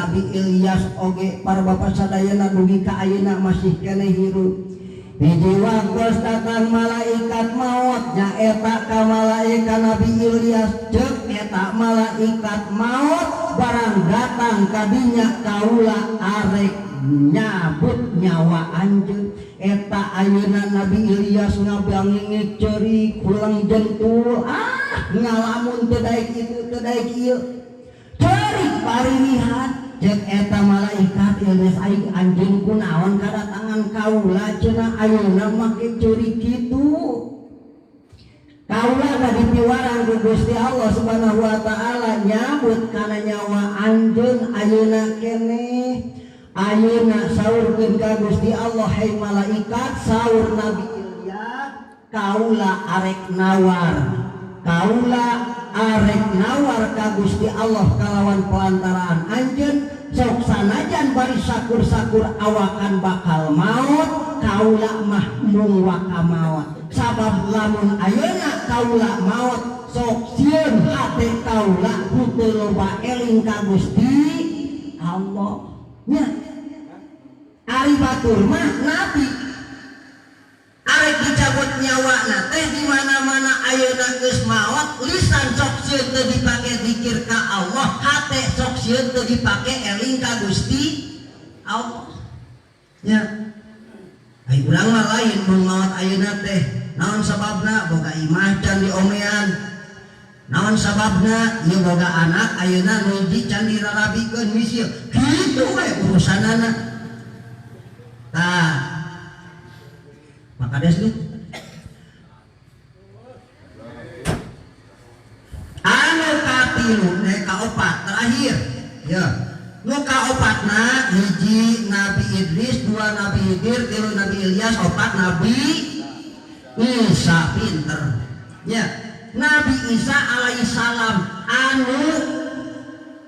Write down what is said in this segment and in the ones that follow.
Nabi Ilyas oge para bapak sadayana dugi ka ayeuna masih keneh hirup. Hiji waktos datang malaikat maut nyaeta ka malaikat Nabi Ilyas ceuk eta malaikat maut barang datang ka dinya kaula arek nyabut nyawa anjeun. Eta ayeuna Nabi Ilyas ngabangingik ceurik hulang jentul ah ngalamun teu daek itu teu daek ieu ceurik paririhan. Ceuk eta malaikat Ilyas aing anjeun kunaon kadatangan kaula cenah ayeuna make ceurik kitu. Kaula da dipiwarang ku Gusti Allah Subhanahu wa taala nyabut kana nyawa anjeun ayeuna keneh. Ayeuna saurkeun ka Gusti Allah hai malaikat saur Nabi Ilyas kaula arek nawar. Kaula arek nawar ka Gusti Allah kalawan pelantaraan anjeun sok sanajan bari sakur-sakur awakan bakal maut kaula mah mung waka maut. Sabab lamun ayeuna kaula maut sok sieun hate kaula henteu loba eling ka Gusti Allah. Nya ari batur mah nabi arek dicabut nyawana teh di mana-mana ayeuna geus maot lisan sok sieun teu dipake zikir ka Allah hate sok sieun teu dipake eling ka Gusti Allah. Nya ai urang mah lain mun maot ayeuna teh naon sababna boga imah can diomean naon sababna ieu boga anak ayeuna nu hiji can dirarabikeun misil kitu we urusanana. Tah Pak Kades nih anu katilu kaopat terakhir ya nu kaopatna hiji Nabi Idris dua Nabi Khidir tilu Nabi Ilyas opat Nabi Isa pinter ya. Nabi Isa alaihissalam anu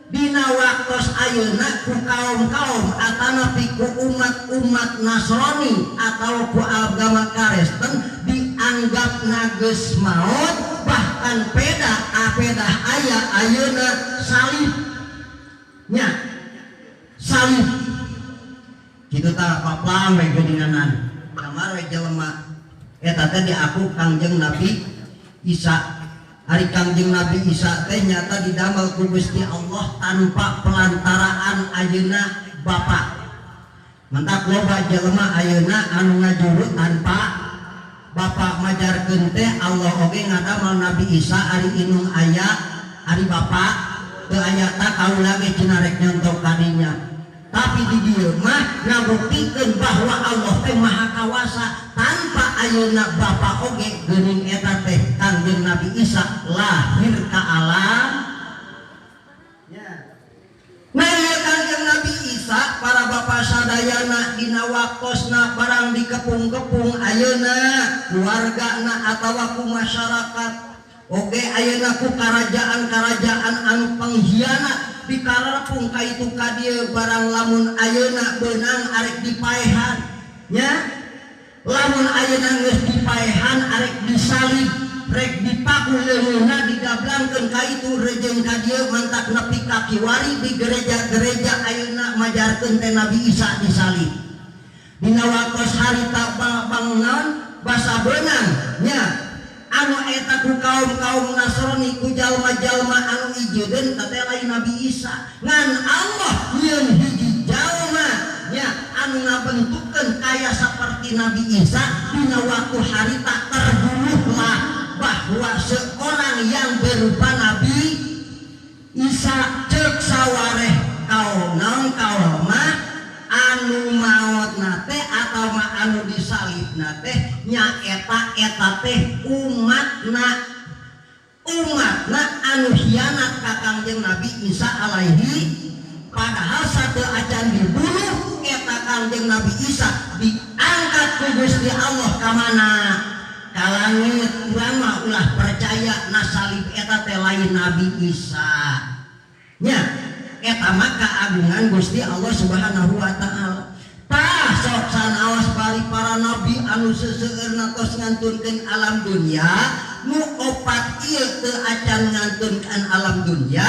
dina waktos ayeuna ku kaum-kaum atanapi ku umat-umat Nasrani atau ku agama Kristen dianggap nageus maot bahkan peda apedah aya ayeuna salib nya salib kitu tah paplang we geuninganan kamar we jelema eta teh diaku Kangjeng Nabi Isa. Ari Kangjeng Nabi Isa teh nyata didamel ku Gusti Allah tanpa pelantaraan ayeuna bapa. Mentak loba jelema ayeuna anu ngajuru tanpa bapa majarkeun teh Allah oge ngadamel Nabi Isa ari inung aya ari bapa teu aya ta kaula ge cenah rek nyontok kadinya. Tapi di dieu mah ngabuktikeun bahwa Allah teh Maha Kawasa tanpa ayeuna bapa oge geuning eta teh Kangjeng Nabi Isa lahir ka alam. Nah ieu Kangjeng Nabi Isa para bapa sadayana dina waktosna barang dikepung-kepung ayeuna keluargana atawa ku masyarakat oge ayeuna ku karajaan-karajaan anu pengkhianat dikarepung ka itu ka dieu barang lamun ayeuna beunang arek dipaehan nya lamun ayeuna geus dipaehan arek disalib rek dipaku leungeunna digablangkeun ka itu rejeung ka dieu mantak nepi ka kiwari di gereja-gereja ayeuna majarkeun teh Nabi Isa disalib dina waktos harita bangnaon basa beunang nya anu eta ku kaum-kaum Nasrani ku jalma-jalma anu ijeuden teh lain Nabi Isa ngan Allah nyieun hiji jalma nya anu ngabentukkeun kaya saperti Nabi Isa dina waktu harita terbunuhlah bahwa seorang yang berupa Nabi Isa ceuk sawareh kaum naon kaum mah anu maotna teh atau mah anu disalibna teh nyaeta eta teh umatna umatna anu hianat ka Kangjeng Nabi Isa alaihi padahal satu acan dibunuh eta Kangjeng Nabi Isa diangkat ku Gusti Allah ka mana ka langit. Urang mah ulah percaya na salib eta teh lain Nabi Isa nya eta mah keagungan Gusti Allah Subhanahu wa taala. Tah sok sanaos bari para nabi anu seseueurna tos ngantunkeun alam dunya nu opat ieu teu acan ngantunkeun alam dunya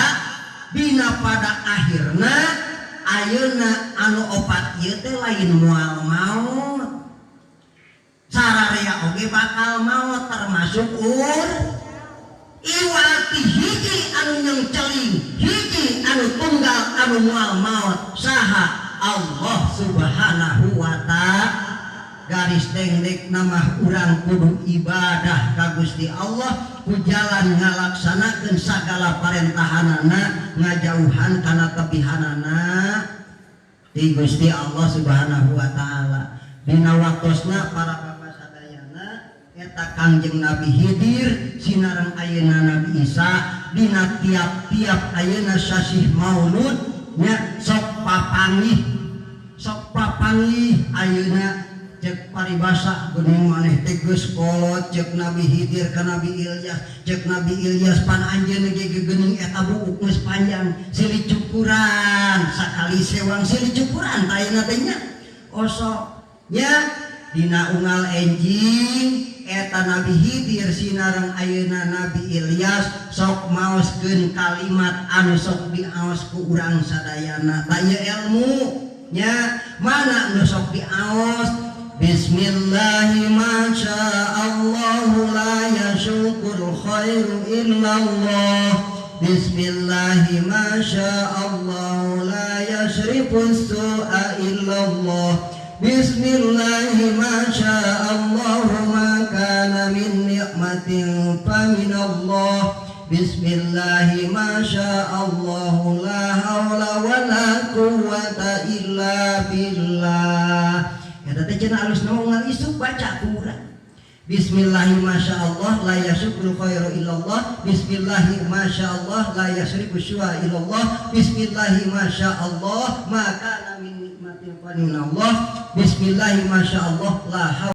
dina pada akhirna Ayeuna anu opat ieu teh lain moal maot, sararea oge bakal maot, termasuk ur iwati hiji anu nyengceling, hiji anu tunggal anu moal maot. Saha? Allah Subhanahu wa Ta'ala. Garis dengdek nama, urang kudu ibadah ka Gusti Allah ku jalan ngalaksanakeun sagala parentahanana, ngajauhan kana tebihanana di Gusti Allah Subhanahu wa Ta'ala. Dina waktosna, para bapak sadayana, eta Kangjeng Nabi Hidir sinareng ayeuna Nabi Isa dina tiap-tiap ayeuna sasih Maulud nya sok papanggih, sok papanggih. Ayeuna cek paribasa, "Geuning maneh teh geus kolot," cek Nabi Hidir ka Nabi Ilyas. Cek Nabi Ilyas, "Pan anjeun ge geuning eta buuk geus panjang, silih cukuran sakali sewang, silih cukuran." Tah, ayeuna teh nya osok nya dina unggal enjing eta Nabi Hidir sinareng ayeuna Nabi Ilyas sok maoskeun kalimat anu sok diaos ku urang sadayana. Tah, ieu ilmu nya, mana nu sok diaos? Bismillahi ma Allahu la yasukul khairu illallah. Bismillahi ma Allahu la yasrifus su'a illallah. Bismillahi ma Allahu ma kana min ni'matin fa min Allah. Bismillahi ma Allahu la haula wa la quwwata illa billah. Eta teh cenah alus unggal isuk baca ku urang. Bismillahi masya Allah la yasukul khairu illallah. Bismillahi masya Allah la yasrifu syu'a illallah. Bismillahi masya Allah ma kana min nikmatin fa minallah. Bismillahi masya Allah la haula